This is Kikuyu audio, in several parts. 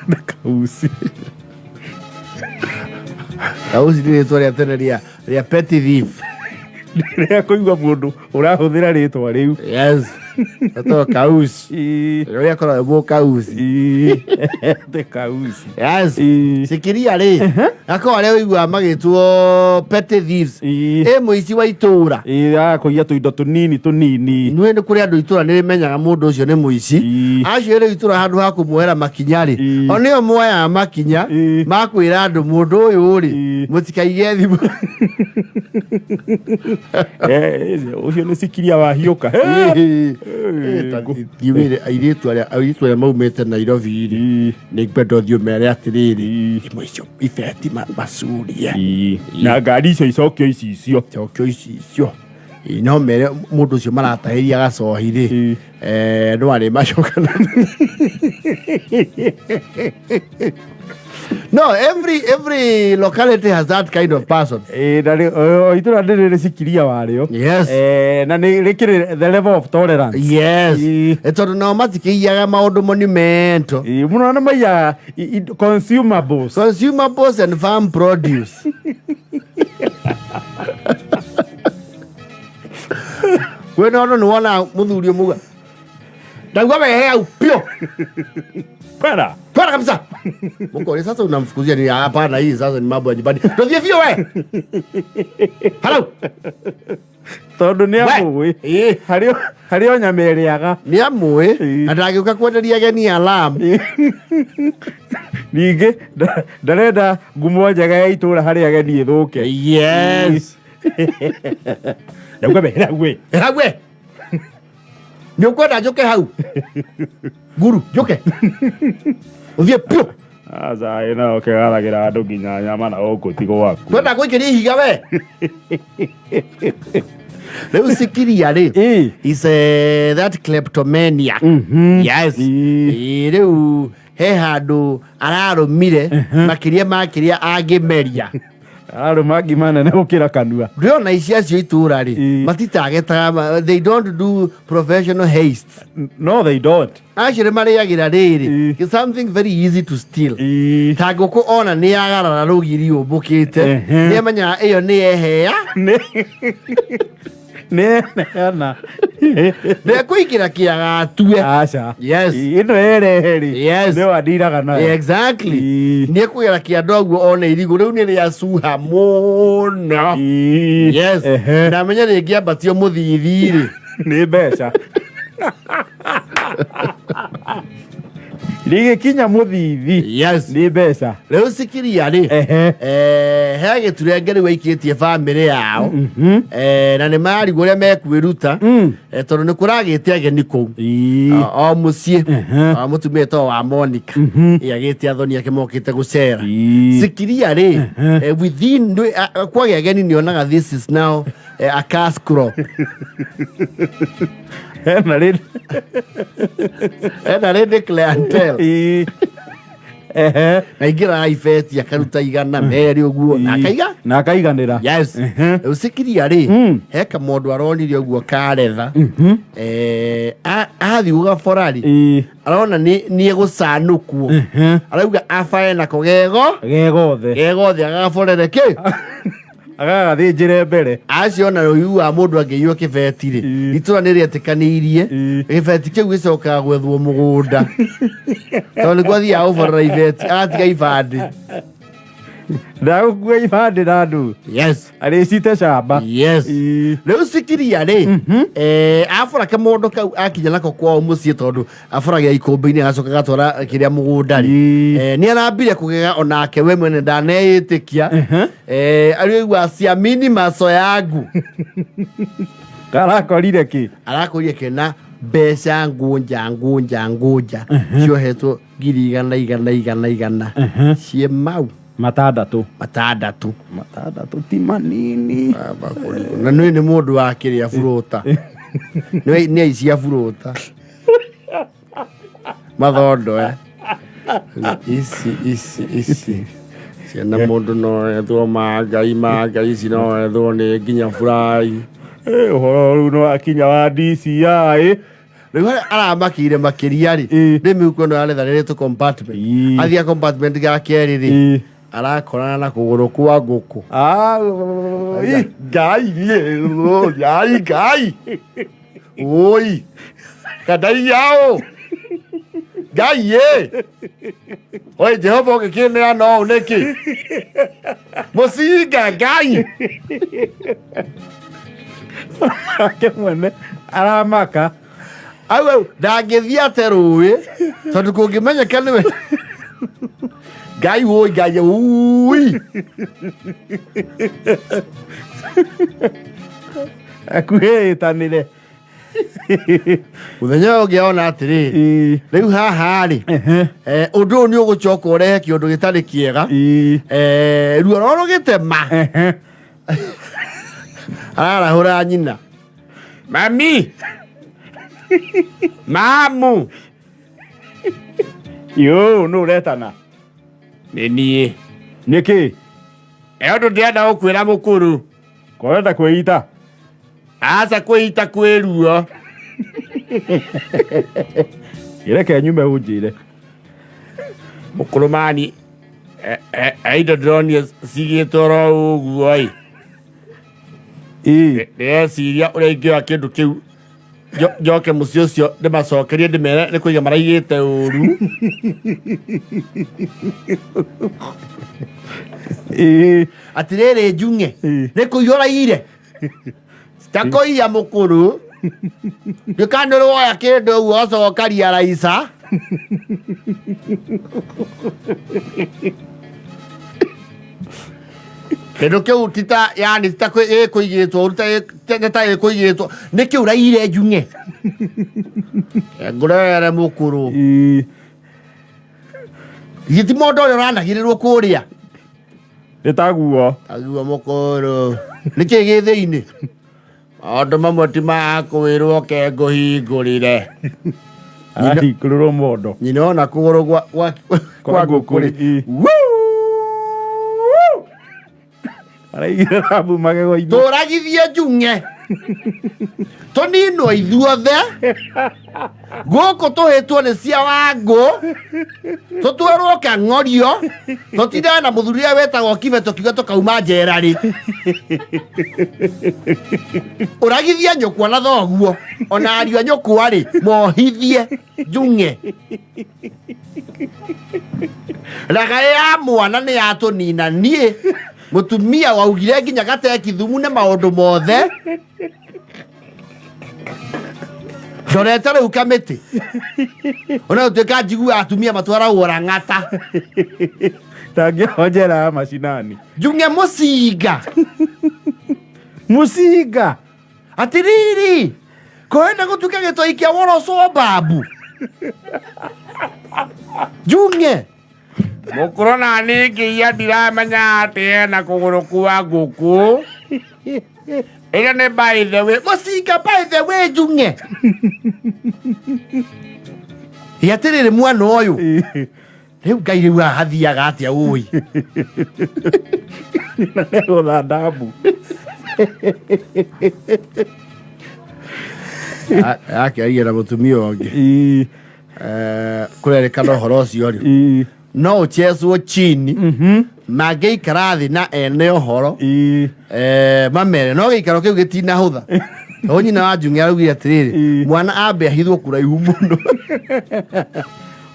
Na kauci. Kauci nĩ rĩtwa rĩa tene rĩa petty thief. Rĩrĩa kũigua mũndũ ũrahũthĩra rĩtwa rĩu. Yes, etagwo kauci. Ũrĩa akoragwo e mũkauci. Te kauci. Yes. Cikiria rĩ, akorwo arĩa ũiguaga magĩtwo petty thieves, ĩ mũici wa itũra. Kũiya tũindo tũnini tũnini. Nĩ nĩ kũrĩ andũ itũra nĩ rĩmenyaga mũndũ ũcio nĩ mũici. Acio rĩu itũra handũ ha kũmuoera makinya rĩ, o nĩo moyaga makinya ma kwĩra andũ mũndũ ũyũ rĩ, mũtikaige thimũ. Ũcio nĩ cikiria wahiũka. Thiwĩre airĩtu arĩa maumĩte Nairobi rĩ, nĩ ngwenda ũthiĩ ũmere atĩrĩrĩ, imwe icio ibeti macurie. Na ngari icio icokio icicio. Cokio icicio. Ĩ, no mere mũndũ ũcio maratahĩria gacohi rĩ, no arĩ macoka no every locality has that kind of person. Na o itũra nĩ rĩrĩ cikiria warĩo. Yes. Na nĩ rĩkĩrĩ the level of tolerance. Yes. Tondũ nao matikĩiyaga maũndũ monumental. Mũno nĩ maiyaga consumables. Consumables and farm produce. Kwĩna ũndũ nĩ wona mũthuri ũmwe ndauga wehe hau pio. Kwera. Kwera kabisa. Mkore sasa unamfukuzia ni hapana, hii sasa ni mambo ya nyumbani. Ndothie biũ we. Hello. Tondũ nĩ amũĩ. Harĩ o nyama ĩrĩaga. Nĩ amũĩ na ndangĩũka kwenderia ageni alarm. Ningĩ ndarenda ngumo njega ya itũra harĩ ageni ĩthũke. Yes. Ndauga we, hau we. Hau we. Nĩ ũkwenda njũke hau? Nguru, njũke. Ũthiĩ piũ. Aca ĩ nayo kĩgaragĩra andũ nginya nyama na gũkũ ti gwaku. Kwenda gũikĩria ihiga we. Rĩu cikiria rĩ, is that kleptomania. Yes. Rĩu he handũ ararũmire makĩria ma kĩrĩa angĩmeria. Ararũma ngima nene gũkĩra kanua. Ndĩrona ici acio itũra rĩ, matitagetaga, they don't do professional haste. No, they don't. Acio nĩ marĩagĩra rĩrĩ, it's something very easy to steal. Ta ngũkũ ona nĩ yagarara rũgiri ũmbũkĩte, nĩ amenyaga ĩyo nĩ yehea. Nĩ eneana. Ndekũingĩra kĩaga atue. Aca. Yes. Ĩno erehe rĩ. Yes. Nĩ wandiraga nayo. Exactly. Nĩ ekũgera kĩanda ũguo one irigũ rĩu nĩ rĩacuha mũno. Yes. Na amenye rĩngĩambatio mũthithi rĩ. Nĩ mbeca. Rĩgĩkinya mũthithi. Yes. Nĩ mbeca. Rĩu cikiria rĩ, he gĩturenge rĩu aikĩtie bamĩrĩ yao. Na nĩ marigwo ũrĩa mekwĩruta, tondũ nĩ kũragĩte ageni kũu o mũciĩ. O mũtumia wĩtagwo wa Monica agĩte athoni ake mokĩte gũcera. Cikiria rĩ, within kwagĩa ageni nĩonaga this is now a cash crop. Hena rĩ. Ena rĩndĩ clientele. Na ingĩraga ibeti akaruta 100 merĩ ũguo na akaiga. Na akaiganĩra. Yes. Rĩu cikiria rĩ, he kamũndũ aronire ũguo karetha. Athiĩ gũgaborari arona nĩ egũcanũkwo, arauga abae nako gego gegothe gegothe agaborere kĩ agagathĩnjĩre mbere. Acio ona rũiu wa mũndũ angĩiywo kĩbeti rĩ, itũra nĩ rĩetĩkanĩirie gĩbeti kĩu gĩcokaga gwethwo mũgũnda, tondũ nĩguo athiaga gũborera ibeti agatiga ibandĩ. Ndagũkua ibandĩ na andũ. Yes. Arĩcite camba. Yes. Rĩu cikiria rĩ, abora kamũndũ kau akinya nako kwao mũciĩ, tondũ aboragia ikũmbĩ-inĩ agacoka agatwara kĩrĩa mũgũnda rĩ, nĩ arambire kũgega onake we mwene ndaneĩtĩkia. Arĩigua siamini maco yangu. Karakorire kĩ? Arakorire kena mbeca ngũnja ngũnja ngũnja ciohetwo ngiri igana igana igana igana ciĩ mau 6. 6. 6 ti manini. Na nĩ nĩ mũndũ wa kĩrĩa burũta nĩ aici a burũta mathondo ici ici ici ciana mũndũ no ethwo mangai mangai ici no ethwo nĩ nginya burai. Ũhoro rĩu nĩ wakinya wa DCI. Rĩu harĩa aramakĩire makĩria rĩ, Ĩ. nĩ mĩhuko ĩno ya leather ĩrĩtũ compartment. Ĩ. Athiĩ compartment ga kerĩ rĩ, Ĩ. arakorana na kũgũrũ kwa ngũkũ. Ah, ĩ. Ngai niĩ, ngai ngai oi kandai yao ngai ĩ oi Jehova ũgĩkĩneana ũũ nĩkĩ mũcinga ngai? Nake mwene aramaka. Au au ndangĩthiĩ ate rũĩ tondũ kũngĩmenyeka nĩwe. Ngai woi, ngai ui. Akuhĩ ĩtanĩre. Mũthenya ũyũ ũngĩ ona atĩrĩrĩ, rĩu haha rĩ, ũndũ ũyũ nĩ ũgũcoka ũrehe kĩũndũ gĩtarĩ kĩega. Ruo rwa rũgĩtema ararahũra nyina, mami, mamu. Yo, nũ ũretana? Nĩ niĩ. Nĩkĩ? E ũndũ ndĩrenda gũkwĩra mũkũrũ. Korenda kwĩita? Aca, kwĩita kwĩ ruo. Reke nyume ũnjĩre. Mũkũrũ mani, e indo ndĩronio cigĩtwo oro ũguo ĩ. Ndĩreciria ũrĩa ingĩoya kĩndũ kĩu njoke mũciĩ ũcio ndĩmacokerie, ndĩmere nĩ kũiga maraigĩte ũru. Atĩrĩrĩ njung'e, nĩ kũiya ũraiyire? Takũiya mũkũrũ, ndĩkanĩ woya kĩndũ ũguo ũcokaria raica. Kĩndũ kĩu ti ta yani ti ta gĩkũigĩtwo ũru, ta ta gĩkũigĩtwo nĩ kĩu ũraiyire njung'e ngũrere mũkũrũ. Githĩ ti mondo ũrĩa ũranagĩrĩrwo kũrĩa? Nĩ taguo. Taguo mũkũrũ, nĩ kĩĩ gĩ thĩinĩ? Maũndũ mamwe ti makwĩrwo, ke ngũhingũrĩre. Arahingũrĩrwo mondo. Nyina ona kũgũrũ kwa Kwa ngũkũ rĩ. Ĩ. Araigire rabu magego-inĩ. Tũragithie njung'e, tũninwo ithuothe gũkũ tũhĩtwo nĩ cia wangũ, tũtwarwo kang'orio, tũtindane na mũthuri ũrĩa wetagwo kibe, tũkiuga tũkauma njera rĩ. Ũragithie nyũkwa na thoguo ona ariũ a nyũkwa rĩ, mohithie njung'e. Ragaĩ ya mwana nĩ yatũnina. Niĩ mũtumia waugire nginya gateki thumu na maũndũ mothe ndorete rĩu kamĩtĩ ona gũtuĩka njiguaga atumia matwaragwo rang'ata. Tangĩohwo njera ya macinani. Njung'e mũcinga. Mũcinga. Atiriri, kwenda gũtuĩka gĩtoi kĩa woroco mbabu njung'e mũkũrũ na ningĩia ndiramenya atĩ ena kũgũrũ kwa ngũkũ ĩrĩa nĩ by the way mũcinga, by the way njung'e. Ĩ atĩrĩrĩ, mwana ũyũ rĩu ngai rĩu haha hathiaga atĩa ũi? Na nĩagũtha ndambu. Akĩaria na mũtumia ũngĩ. Kũrerĩkana ũhoro ũcio rĩ, no ũchezwo chini mangĩikara thĩ na ene ũhoro, mamere no gĩikaro kĩu gĩtinahũtha tondũ nyina wa njung'e araugire atĩrĩrĩ, mwana ambe ahithwo kũraihu mũno.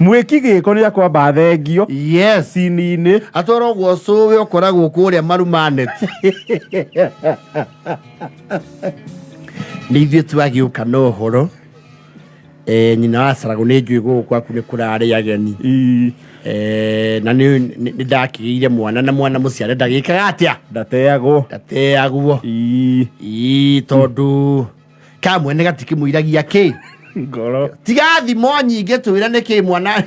Mwĩki gĩko nĩ akwamba athengio cini-inĩ. Atwarwo gwo cũwe ũkoragwo kũrĩa marumaneti. Nĩ ithuĩ twagĩũka na ũhoro. Nyina wa Caragũ, nĩ njũĩ gũkũ gwaku nĩ kũrarĩ ageni. Na nĩ ndakĩgĩire mwana, na mwana mũciare ndagĩkaga atĩa? Ndateagwo. Ndateagwo. Ii, tondũ kamwene gatikĩmũiragia kĩ ngoro. Tiga thimo nyingĩ, twĩre nĩ kĩ mwana.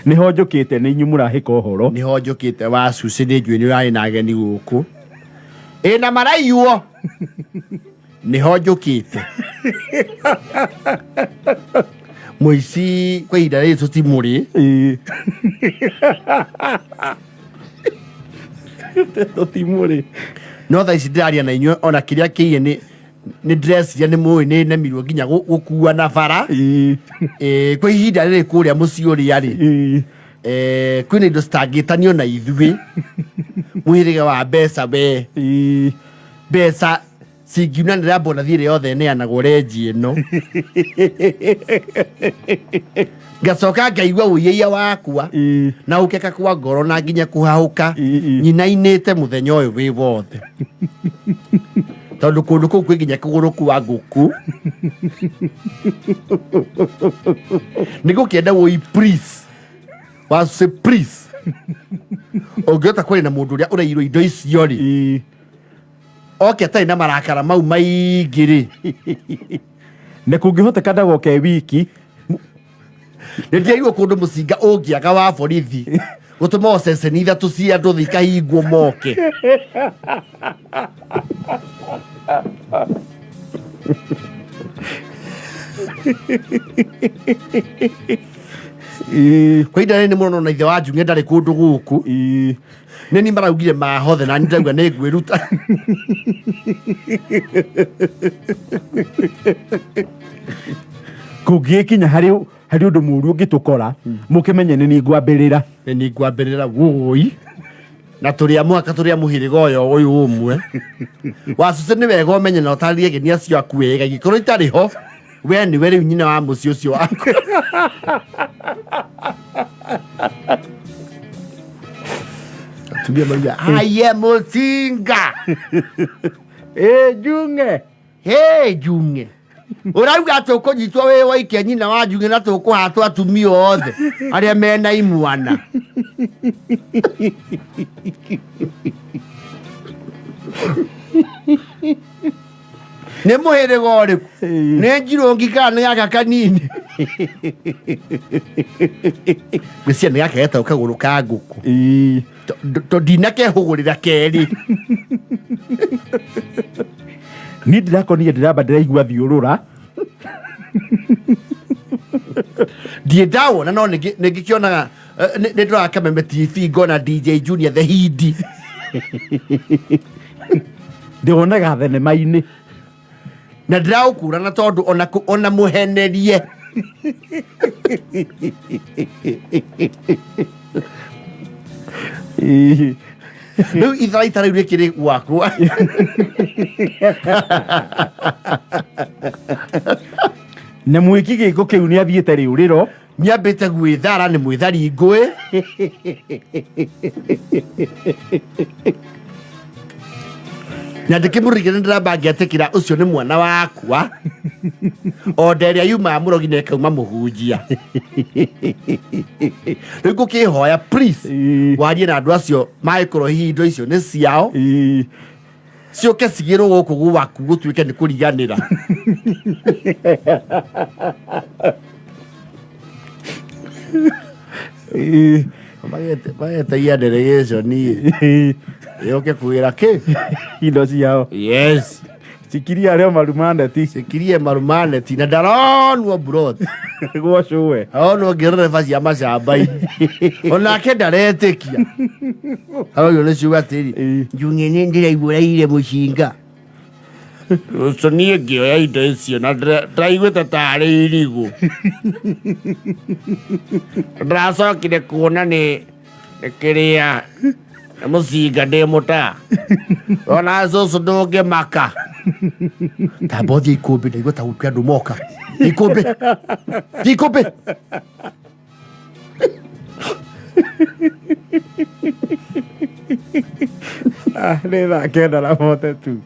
Nĩho njũkĩte, nĩ inyuĩ mũrahĩka ũhoro. Nĩho njũkĩte wa cuci, nĩ njũĩ nĩ ũrarĩ na ageni gũkũ ĩ na maraiywo, nĩho njũkĩte. Mũici kwa ihinda rĩrĩ tũtimũrĩ. Tũtimũrĩ. No thaa ici ndĩraria na inyuĩ ona kĩrĩa kĩiye nĩ Nĩ ndĩreciria nĩ mũĩ nĩ nemirwo nginya gũkua na bara. Kwa ihinda rĩrĩ kũrĩa mũciĩ ũrĩa rĩ, kwĩna indo citangĩtanio na ithuĩ mũhĩrĩga wa mbeca we. Mbeca cingiunanĩra bonathi ĩrĩa yothe ĩneanagwo renji ĩno, ngacoka ngaigua ũiyaia wakwa na ũkeka kwa ngoro na nginya kũhahũka. Nyinainĩte mũthenya ũyũ wĩ wothe tondũ kũndũ kũu kwĩ nginya kũgũrũ kwa ngũkũ. Nĩ gũkĩenda wũi, please, wacĩ, please, ũngĩhota kwaria na mũndũ ũrĩa ũrairwo indo icio rĩ, oke atarĩ na marakara mau maingĩ rĩ. Na kũngĩhoteka ndagoke wiki. Nĩ ndĩraigua kũndũ mũcinga ũngĩaga wa borithi gũtũma o ceceni ithatũ cia andũ ikahingwo moke. Kwa ihinda rĩrĩ nĩ mũrono na ithe wa Njung'e ndarĩ kũndũ gũkũ. Nĩ ni maraugire mahothe na ndauga nĩ ngwĩruta. Kũngĩgĩkinya harĩ ũndũ mũũru ũngĩtũkora, mũkĩmenye nĩ niĩ ngwambĩrĩra. Nĩ ni ngwambĩrĩra wũi na tũrĩ a mũhaka, tũrĩ a mũhĩrĩga ũyũ ũmwe wacuce. Nĩ wega ũmenye na ũtarĩrie ageni acio aku wega, ingĩkorwo itarĩ ho we nĩwe rĩu nyina wa mũciĩ ũcio waku. Atumia mauga aye mũcinga. Ĩ Njung'e. Hĩ Njung'e, ũrauga atĩ ũkũnyitwo wĩ waike nyina wa Njung'e na tũkũhatwo atumia othe arĩa mena imwana. Nĩ mũhĩrĩga ũrĩkũ? Nĩ njirũngi kana nĩ gaka kanini? Ngwĩciria nĩ gaka getagwo kagũrũ ka ngũkũ. To ndinakehũgũrĩra kerĩ. Niĩ ndĩrakonire ndĩramba ndĩraigua thiũrũra. Ndiĩ ndawona no nĩ ngĩkĩonaga, nĩ ndoraga Kameme TV ngona DJ Junior the Hindi. Ndĩwonaga thenema-inĩ. Na ndĩraũkũrana tondũ ona ona mũhenerie. Rĩu itharaita rĩu rĩkĩrĩ gwakwa. Na mwĩki gĩko kĩu nĩ athiĩte rĩũrĩro. Nĩambĩte gwĩthara, nĩ mwĩthari ngũĩ. Na ndĩkĩmũrigire, nĩndĩramba ngĩetĩkĩra ũcio nĩ mwana wakwa o nda ĩrĩa yumaga mũrogi na ĩkauma mũhunjia. Rĩu ngũkĩhoya, please, warie na andũ acio magĩkorwo hihi indo icio nĩ ciao, ciũke cigĩrwo gũkũ gwaku gũtuĩke nĩ kũriganĩra. Magetagia delegation yũke kwĩra kĩ indo ciao. Yes. Cikiria arĩa marumaneti. Cikirie marumaneti na ndaronwo brot. Gwacũwe. Aronwo ngĩrereba cia macamba-inĩ, onake ndaretĩkia, arauga nĩ ciuga atĩrĩ, "Njung'e nĩ ndĩraigua ũraire mũcinga ũcio." Niĩ ngĩoya indo icio na ndĩraiguĩte tarĩ irigũ, ndĩracokire kuona nĩ kĩrĩa nĩ mũcinga ndĩ mũta. Ona cũcũ ndũngĩmaka, tamba ũthiĩ ikũmbĩ, ndaigua ta gũkĩ andũ moka. Ikũmbĩ, thiĩ ikũmbĩ. Ah, nĩ thaa 9:42.